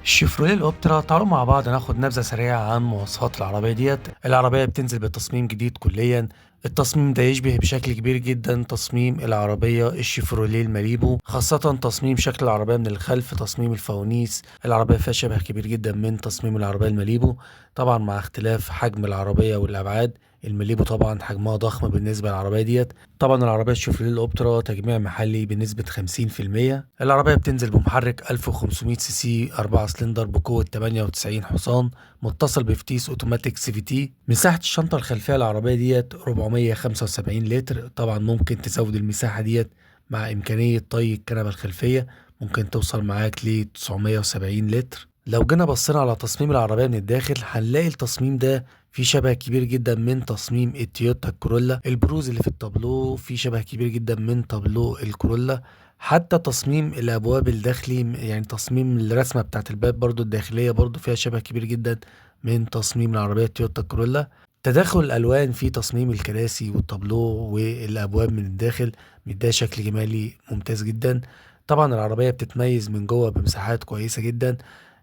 الشيفروليه الاوبترا. تعالوا مع بعض ناخد نبذة سريعة عن مواصفات العربية ديت. العربية بتنزل بتصميم جديد كليا. التصميم ده يشبه بشكل كبير جدا تصميم العربية الشيفروليه الماليبو، خاصة تصميم شكل العربية من الخلف، تصميم الفوانيس. العربية فيها شبه كبير جدا من تصميم العربية الماليبو، طبعا مع اختلاف حجم العربية والأبعاد. الماليبو طبعا حجمها ضخم بالنسبة للعربية ديت. طبعا العربية الشيفروليه الأوبترا تجميع محلي بنسبة 50%. العربية بتنزل بمحرك 1500 سي سي 4 سلندر بقوة 98 حصان، متصل بفتيس اوتوماتيك CVT. مساحة الشنطة الخلفية العربية ديت 475 لتر. طبعا ممكن تزود المساحة ديت مع إمكانية طي الكنبة الخلفية، ممكن توصل معاك ل 970 لتر. لو جينا بصينا على تصميم العربية من الداخل هنلاقي التصميم ده في شبه كبير جدا من تصميم التويوتا الكورولا. البروز اللي في التابلو في شبه كبير جدا من تابلو الكورولا. حتى تصميم الابواب الداخلي، يعني تصميم الرسمة بتاعت الباب برضو الداخلية برضو فيها شبه كبير جدا من تصميم العربية تويوتا كورولا. تداخل الالوان في تصميم الكراسي والتابلو والابواب من الداخل مديها شكل جمالي ممتاز جدا. طبعا العربية بتتميز من جوه بمساحات كويسة جدا.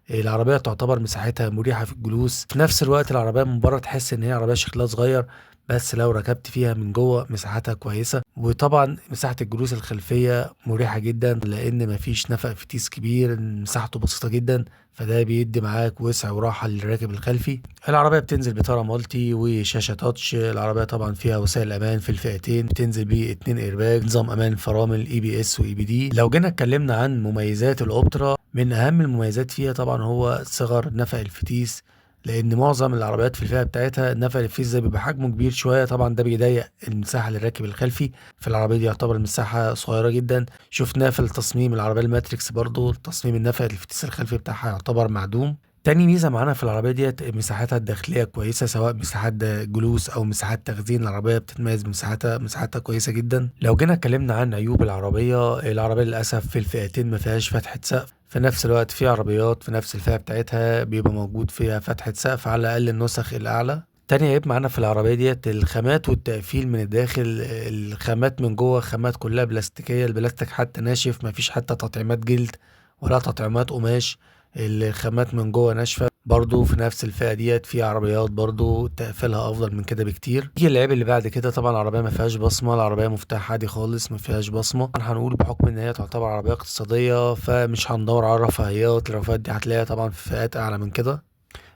العربية تعتبر مساحتها مريحة في الجلوس. في نفس الوقت العربية من بره تحس ان هي عربية شكلها صغير، بس لو ركبت فيها من جوه مساحتها كويسة. وطبعا مساحة الجلوس الخلفية مريحة جدا لان مفيش نفق فتيس كبير، مساحته بسيطة جدا، فده بيدي معاك وسع وراحة للراكب الخلفي. العربية بتنزل بطارة multi وشاشة touch. العربية طبعا فيها وسائل امان في الفئتين، بتنزل ب 2 ايرباج، نظام امان فرامل ABS و EBD. لو جينا اتكلمنا عن مميزات الاوبترا، من اهم المميزات فيها طبعا هو صغر نفق الفتيس، لان معظم العربيات في الفئة بتاعتها نفق الفتيس ده بيبقى حجمه كبير شوية، طبعا ده بيضيق المساحة للراكب الخلفي. في العربية دي يعتبر المساحة صغيرة جدا. شفناه في التصميم العربية الماتريكس برضو تصميم النفق الفتيس الخلفي بتاعها يعتبر معدوم. تاني ميزة معانا في العربية ديت مساحتها الداخلية كويسة، سواء مساحات جلوس أو مساحات تخزين. العربية بتتميز بمساحتها، مساحتها كويسة جدا. لو جينا اتكلمنا عن عيوب العربية، العربية للأسف في الفئتين ما فيهاش فتحة سقف. في نفس الوقت في عربيات في نفس الفئة بتاعتها بيبقى موجود فيها فتحة سقف على الأقل النسخ الأعلى. تاني عيب معانا في العربية ديت الخامات والتقفيل من الداخل. الخامات من جوه خامات كلها بلاستيكية، البلاستيك حتى ناشف، مفيش حتى تطعيمات جلد ولا تطعيمات قماش، الخامات من جوه ناشفة. برضو في نفس الفئة ديت في عربيات برضو تقفيلها افضل من كده بكتير. يجي العيب اللي بعد كده، طبعا العربية ما فيهاش بصمة، العربية مفتاح عادي خالص ما فيهاش بصمة. هنقول بحكم ان هي تعتبر عربية اقتصادية فمش هندور على الرفاهيات، الرفاهيات دي هتلاقيها طبعا في فئات اعلى من كده.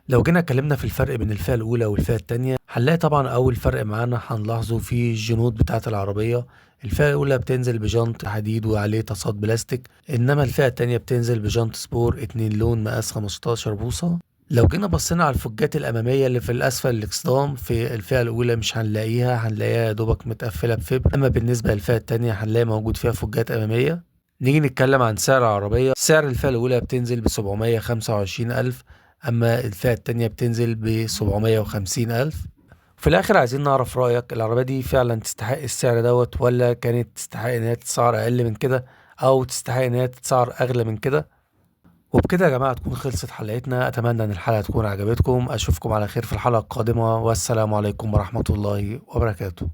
لو جينا اتكلمنا في الفرق بين الفئة الأولى والفئة التانية، هنلاقي طبعا أول فرق معانا هنلاحظه في الجنوط بتاعة العربية. الفئة الأولى بتنزل بجنط حديد وعليه تصاد بلاستيك، إنما الفئة التانية بتنزل بجنط سبور 2 لون مقاس 15 بوصة. لو جينا بصينا على الفجات الأمامية اللي في الأسفل الإكسدام في الفئة الأولى مش هنلاقيها، هنلاقيها يا دوبك متقفلة بفبر. أما بالنسبة للفئة التانية هنلاقي موجود فيها فجات أمامية. نيجي نتكلم عن سعر العربية. سعر الفئة الأولى بتنزل ب725 ألف، أما الفئة التانية بتنزل ب750 ألف. في الآخر عايزين نعرف رأيك، العربية دي فعلا تستحق السعر دوت ولا كانت تستحق إن هي تتسعر أقل من كده أو تستحق إن هي تتسعر أغلى من كده؟ وبكده يا جماعة تكون خلصت حلقتنا. أتمنى إن الحلقة تكون عجبتكم. أشوفكم على خير في الحلقة القادمة، والسلام عليكم ورحمة الله وبركاته.